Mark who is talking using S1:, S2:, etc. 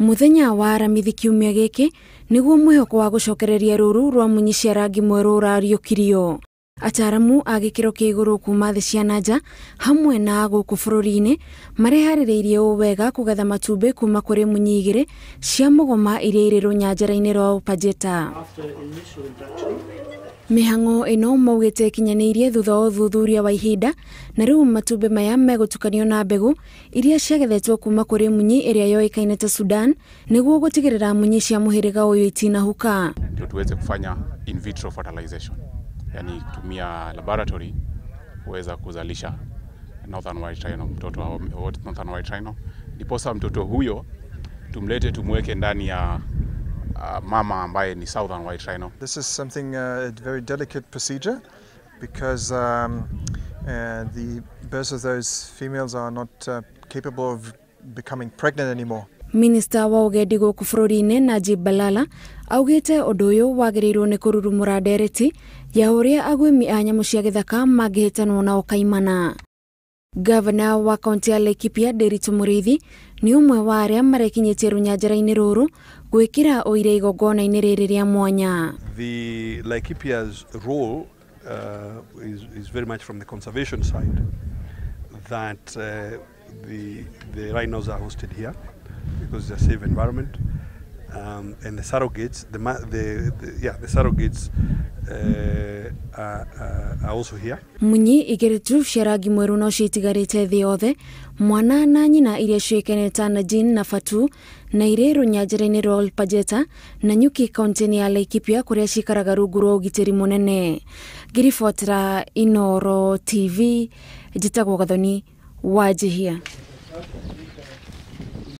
S1: Muthenya wa Aramithi kiumia giki niguo mwihoko wa gucokereria ruru rwa munyi cia rangi mweru urariukirio. Ataramu a gikiro kia iguru kuma thi cia nanja hamwe na guku bururi-ini mareharĩrĩirie ũũ wega kugetha matumbĩ kuma kuri munyi igiri cia mugoma iria irĩ rũnyanjara-inĩ rwa Upajeta. Mĩhang'o ĩno maugĩte ĩkinyanĩirie thutha wa ũthuthuria wa ihinda na rĩu matumbĩ maya megũtukanio na mbegũ iria ciagethetwo kuma kũrĩ munyi ĩrĩa yoĩkaine ta Sudan nĩguo gũtigĩrĩra munyi cia mũhĩrĩga ũyũ itinahuka.
S2: Ndio tuweze kufanya in vitro fertilization, yani kutumia laboratory kuweza kuzalisha Northern White Rhino, mtoto wa Northern White Rhino, ndiposa mtoto huyo tumlete tumweke ndani ya mama ambaye ni Southern White Rhino.
S3: This is something a very delicate procedure because the births of those females are not capable of becoming pregnant anymore.
S1: Minister wa ugendi gũkũ bũrũri-inĩ Najib Balala augĩte ũndũ ũyũ wagĩrĩirwo nĩ kũrurumũra ndereti ya ũrĩa aguĩmi a nyamũ cia gĩthaka mangĩhĩtanwo nao kaimana. Gavana wa kaunti ya Laikipia Ndiritu Muriithi nĩ ũmwe wa arĩa marekinyĩtie rũnyanjara-inĩ rũrũ gwĩkĩra ũira igongona-inĩ rĩrĩ rĩa mwanya.
S4: The Laikipia's role is very much from the conservation side, that the rhinos are hosted here because it's a safe environment, and the surrogates, the surrogates are also here.
S1: Munyi igĩrĩ tu cia rangi mwerũ no ciitigarĩte thĩ yothe, mwana na nyina iria ciũĩkaine ta Najin na Fatu na irĩ rũnyanjara-inĩ rwa Olpajeta na Nyuki kaunti-inĩ ya Laikipia kũrĩa cikaraga rungu rwa ũgitĩri mũnene. Ngĩribotera Inooro TV, njĩtagwo Gathoni Wanjihia.